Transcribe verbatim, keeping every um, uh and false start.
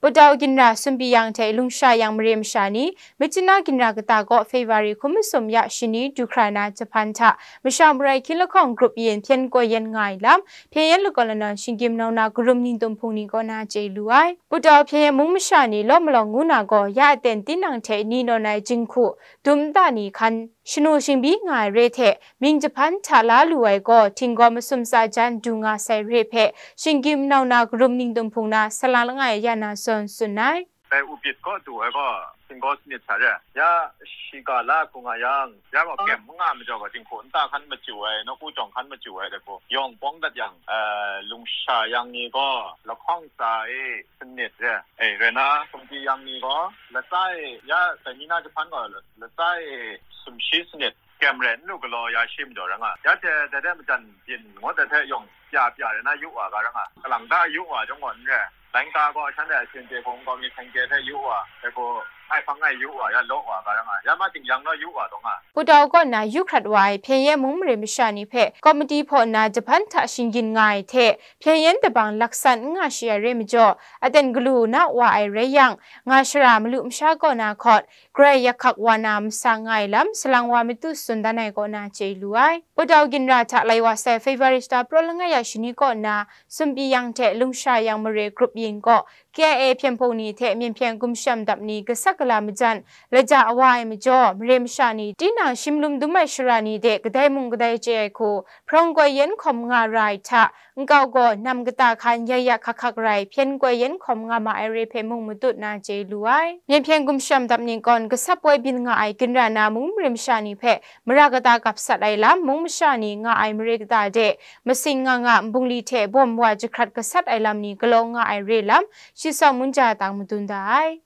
Pudau ginra Sumpi Yang hte Lungsha Yang mare masha ni, Myitkyina ginra kata kaw February hkum masum ya shani du hkra na Japan hta masha marai hkying lahkawng grup yin hpyen koi yen nga ai lam, hpyen yen lakawn lanawn shinggyim nau na karum ningtum hpung ni kaw na chye lu ai. Pudau hpyen yen mung masha ni law malawng ngu na gaw, ya aten tinang hte ni nawn ai jinghku dum nta ni hkan shanu shingbyi nga ai re hte, mying Japan hta la lu ai gaw, htinggaw masum tsa jan du nga sai re hpe, shinggyim nau na karum ningtum hpung na salang langai ya na zawn tsun ai. Dai Upit kaw du ai gaw, htinggaw sanit hta re. Ya shiga la hku nga yang, ya gaw kem nga majaw gaw, jinghku nta hkan machyu ai, nawku jawng hkan machyu ai, dai hku yawng pawng dat yang, eh, Lungsha Yang ni gaw lahkawng tsa e sanit re. E, rai na, Sumpi Yang ni gaw latsa e, ya, dai Myitkyina Japan gaw latsa e sumshi sanit. Kem rai n lu galaw ya shi majaw ra nga. Ya hte dai hte majan byin ngut ai hte yawng pya pya rai na yu wa ga ra nga. Kalang ta yu wa jawng gaw n re. Laika gaw shanhte a hpyen hte hkung kau mi hkyen hte yu wa, dai gaw ai hpang ai yu wa, ya law wa ga ra nga. Ya ma ting yang naw yu wa taw nga. Pudau kaw na yu hkrat wa ai hpyen yen mung mare masha ni hpe komiti hpaw nna Japan hta shinggyim nga ai hte, hpyen yen dabang laksan n nga shi ai re majaw, aten galu na wa ai rai yang, nga shara malu masha kaw na hkawt, grai yak hkak wa na masa nga ai lam, salang wa matu tsun dan ai kaw na chye lu ai. Pudau ginra hta lai wa sai February shata praw langai ya shani kaw na, Sumpi Yang hte Lungsha Yang mare grup yin kaw, K I A hpyen hpung ni hte myen hpyen gumshem dap ni gasat gala majan, laja awa ai majaw, mare masha ni tinang shim lum dum ai shara ni de kadai mung kadai chye ai hku, hprawng koi yen hkawm nga ra ai hta, nkau gaw nam kata hkan ya ya hkak hkak rai, hpyen koi yen hkawm nga ma ai re hpe mung matut na chye lu ai. Myen hpyen gumshem dap ni gawn gasat poi byin nga ai ginra na mung mare masha ni hpe mara kata gap sat ai lam, mung masha ni nga ai mare kata de masing nga nga nbungli hte bawm wa jahkrat gasat ai lam ni galaw nga ai re lam, shi sawng munja tang madun da ai.